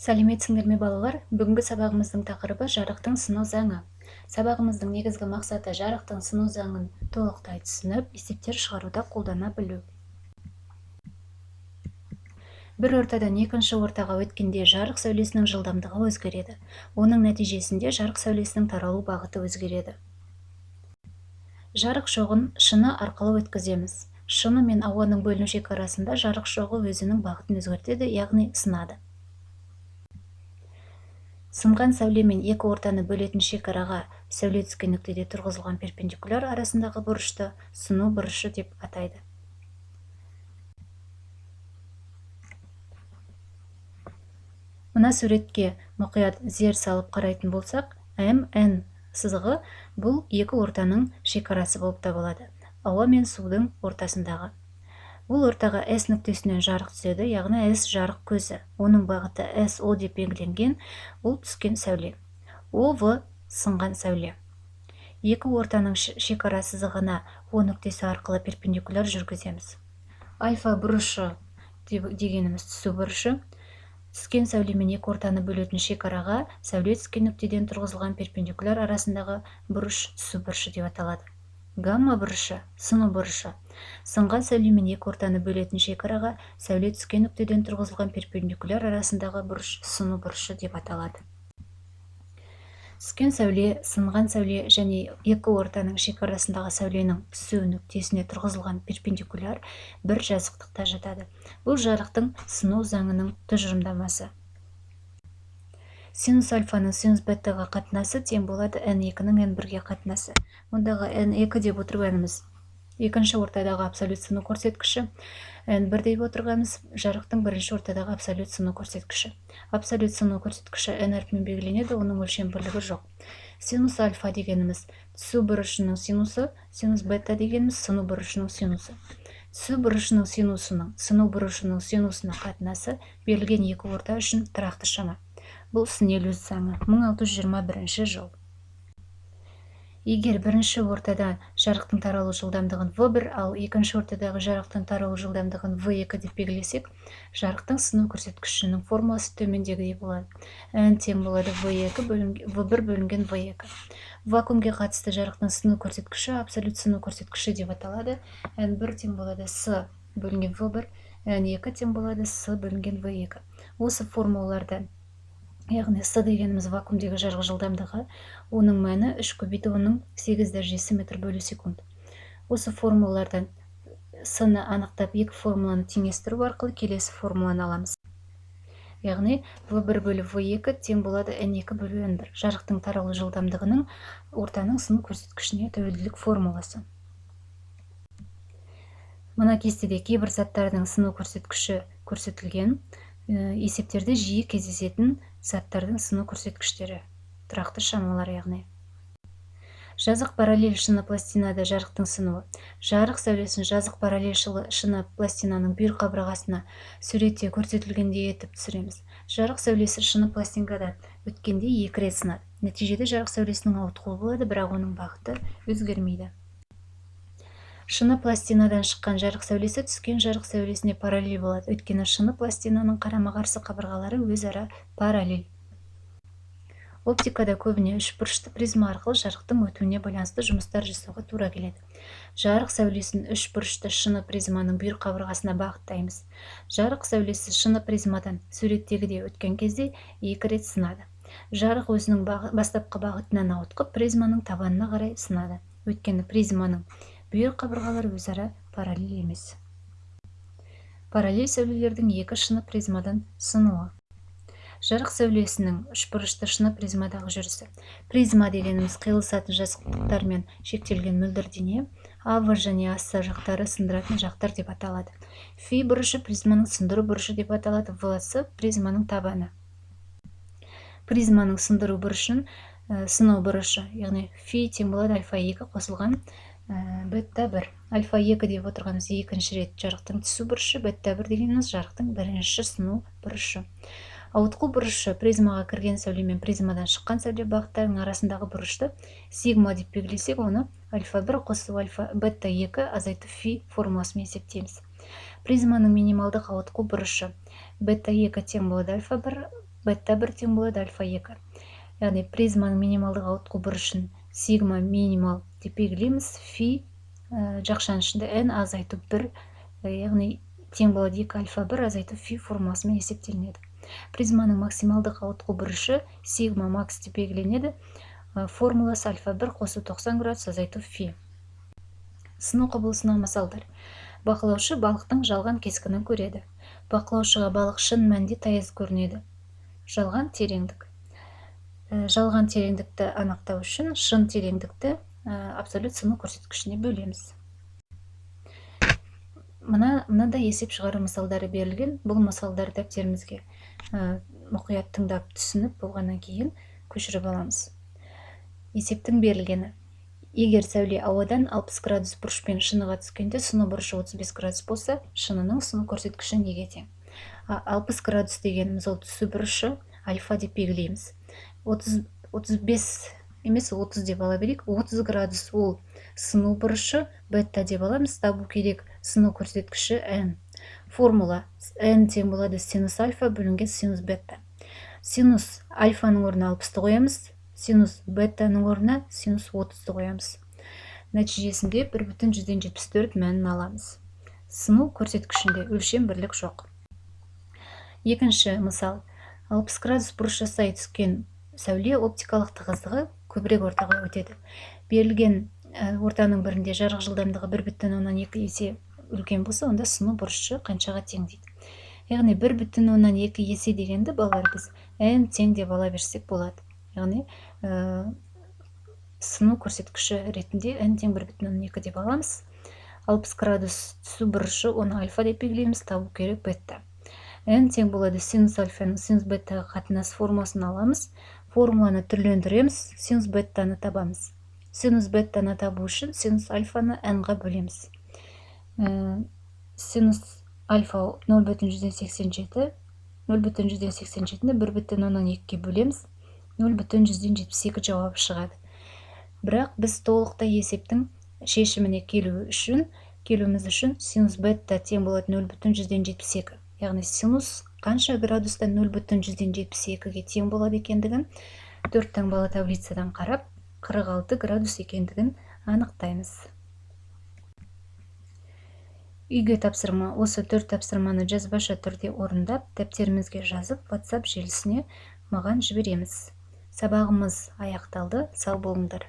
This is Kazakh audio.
Сәлеметсіңдер ме, балалар? Бүгінгі сабағымыздың тақырыбы жарықтың сыну заңы. Сабағымыздың негізгі мақсаты жарықтың сыну заңын толықтай түсініп, есептер шығаруда қолдана білу. Бір ортадан екінші ортаға өткенде жарық сәулесінің жылдамдығы өзгереді. Оның нәтижесінде жарық сәулесінің таралу бағыты өзгереді. Жарық шоғын шыны арқылы өткіземіз. Шыны мен ауаның бөліну шекарасында жарық шоғы өзінің бағытын өзгертеді, яғни сынады. Сынған сәуле мен екі ортаны бөлетін шекараға сәуле түскен нүктеде тұрғызылған перпендикуляр арасындағы бұрышты сыну бұрышы деп атайды. Мына суретке мұқият зер салып қарайтын болсақ, МН сызығы бұл екі ортаның шекарасы болып табылады. Ауа мен судың ортасындағы. Бұл ортаға S нүктесінен жарық түседі, яғни S жарық көзі. Оның бағыты SO деп белгіленген, ол түскен сәуле. OV сынған сәуле. Екі ортаның шекара сызығына О нүктесі арқылы перпендикуляр жүргіземіз. Альфа бұрышы дегеніміз түсу бұрышы. Түскен сәуле мен екі ортаны бөлетін шекараға сәуле түскен нүктеден тұрғызылған перпендикуляр арасындағы бұрыш түсу бұрышы деп аталады. Гамма бұрышы сыну бұрышы. Сынған сәуле мен екі ортаны бөлетін шекараға сәуле түскен нүктеден тұрғызылған перпендикуляр арасындағы бұрыш сыну бұрышы деп аталады. Түскен сәуле, сынған сәуле және екі ортаның шекарасындағы сәуленің түсу нүктесіне тұрғызылған перпендикуляр бір жазықтықта жатады. Бұл жарықтың сыну заңының тұжырымдамасы. Синус альфаның синус бетаға қатынасы тең болады n2-нің n1-ге қатынасы. Мұндағы n2 деп отырғанымыз екінші ортадағы абсолют сыну көрсеткіші, n1 деп отырғанымыз жарықтың бірінші ортадағы абсолют сыну көрсеткіші. Абсолют сыну көрсеткіші n әрпімен белгіленеді, оның өлшем бірлігі жоқ. Синус альфа дегеніміз түсу бұрышының синусы, синус бета дегеніміз сыну бұрышының синусы. Түсу бұрышының синусының сыну бұрышының синусына қатынасы берілген екі орта үшін тұрақты шама. Бұл Снеллиус заңы, 1621 жыл. Егер бірінші ортада жарықтың таралу жылдамдығын V1, ал екінші ортадағы жарықтың таралу жылдамдығын V2 деп белгілесек, жарықтың сыну көрсеткішінің формуласы төмендегідей болады. N тең болады V2 V1 бөлінген V2. Вакуумге қатысты жарықтың сыну көрсеткіші абсолют сыну көрсеткіші деп аталады. N1 тең болады S бөлінген V1, N2 тең болады S бөлінген V2. Осы формулалардан, яғни S дегеніміз вакуумдегі жарық жылдамдығы, оның мәні 3 көбейту 10-ның 8 дәрежесі метр бөлу секунд. Осы формулалардан S-ны анықтап, екі формуланы теңестіру арқылы келесі формуланы аламыз. Яғни V1 бөлу V2 тең болады N2 бөлу N1. Жарықтың таралу жылдамдығының ортаның сыну көрсеткішіне тәуелділік формуласы. Мына кестеде кейбір заттардың сыну көрсеткіші көрсетілген. Есептерде жиі кездесетін заттардың сыну көрсеткіштері, тұрақты шамалар яғни. Жазық параллель шыны пластинада жарықтың сынуы. Жарық сәулесін жазық параллель шыны пластинаның бүйір қабырғасына суретте көрсетілгендей етіп түсіреміз. Жарық сәулесі шыны пластинкада өткенде екі рет сынады. Нәтижеде жарық сәулесінің ауытқуы болады, бірақ оның бағыты өзгермейді. Шыны пластинадан шыққан жарық сәулесі түскен жарық сәулесіне параллель болады, өйткені шыны пластинаның қарама-қарсы қабырғалары өзара параллель. Оптикада көбіне үшбұрышты призма арқылы жарықтың өтуіне байланысты жұмыстар жасауға тура келеді. Жарық сәулесін үшбұрышты шыны призманың бүйір қабырғасына бағыттаймыз. Жарық сәулесі шыны призмадан суреттегідей өткен кезде екі рет сынады. Жарық өзінің бастапқы бағытынан ауытқып, призманың табанына қарай сынады. Өйткені призманың бүйір қабырғалары өзара параллель емес. Параллель сәулелердің екі шыны призмадан сынуы. Жарық сәулесінің үшбұрышты шыны призмадағы жүрісі. Призма дегеніміз қиылысатын жазықтықтармен шектелген мөлдір дене. А, В және А, С жақтары сындыратын жақтар деп аталады. Фи бұрышы призманың сындыру бұрышы деп аталады. В, С призманың табаны. Призманың сындыру бұрышын сыну бұрышы, яғни фи тең болады альфа 2 қосылған бета 1. Альфа 2 деп отырғанымыз екінші рет жарықтың түсу бұрышы, бета 1 дегеніміз жарықтың бірінші сыну бұрышы. Ауытқу бұрышы призмаға кірген сәуле мен призмадан шыққан сәуле бағыттарының арасындағы бұрышты сигма деп белгілесек, оны альфа 1 қосу альфа бета 2 азайту фи формуласымен есептейміз. Призманың минималдық ауытқу бұрышы бета 2 тең болады альфа 1 Бета 1 тең болады альфа 2. Яғни призманың минималдық ауытқу бұрышын сигма минимал деп белгілейміз. Фи жақшаның ішінде n азайту 1, яғни тең болады 2 альфа 1 азайту фи формуласымен есептелінеді. Призманың максималдық ауытқу бұрышы сигма макс деп белгіленеді. Формуласы альфа 1 қосу 90 градус азайту фи. Сыну құбылысына мысалдар. Бақылаушы балықтың жалған кескінін көреді. Бақылаушыға балық шын мәнінде таяз көрінеді. Жалған тереңдік. Жалған тереңдікті анықтау үшін шын тереңдікті абсолют сыну көрсеткішіне бөлеміз. Мынадай есеп шығару мысалдары берілген. Бұл мысалдарды дәптерімізге мұқият тыңдап түсініп болғаннан кейін көшіріп аламыз. Есептің берілгені. Егер сәуле ауадан 60 градус бұрышпен шыныға түскенде сыну бұрышы 35 градус болса, шынының сыну көрсеткіші неге тең? 60 градус дегеніміз ол түсу бұрышы, альфа деп белгілейміз. 35 емес, 30 деп ала берейік. 30 градус ол сыну бұрышы, бета деп аламыз. Табу керек сыну көрсеткіші n. Формула n тең болады синус альфа бөлінген синус бета. Синус альфаның орнына 60-ты қоямыз, синус бетаның орнына синус 30-ты қоямыз. Нәтижесінде 1,74 мәнін аламыз. Сыну көрсеткішінде өлшем бірлік жоқ. Екінші мысал. 60 градус бұрыш жасай түскен сәуле оптикалық тығыздығы көбірек ортаға өтеді. Берілген ортаның бірінде жарық жылдамдығы 1,2 есе үлкен болса, онда сыну бұрышы қаншаға тең дейді. Яғни 1,2 есе дегенді балалар біз n тең деп ала берсек болады. Яғни сыну көрсеткіші ретінде n тең 1,2 деп аламыз. 60 градус түсу бұрышы, оны альфа деп белгілейміз, табу керек бета. N тең болады синус альфаның синус бетаға қатынас формуласын аламыз. Формуланы түрлендіреміз, синус бетаны табамыз. Синус бетаны табу үшін синус альфаны n-ға бөлеміз. Синус альфа 0,87, 0,87-ні 1,2-ге бөлеміз. 0,72 жауабы шығады. Бірақ біз толықтай есептің шешіміне келуіміз үшін синус бета тең болады 0,72. Яғни синус қанша градуста 0,72-ге тең болады екендігін төрт таңбалы таблицадан қарап 46 градус екендігін анықтаймыз. Үйге тапсырма. Осы төрт тапсырманы жазбаша түрде орындап, дәптерімізге жазып, WhatsApp желісіне маған жібереміз. Сабағымыз аяқталды. Сау болыңдар.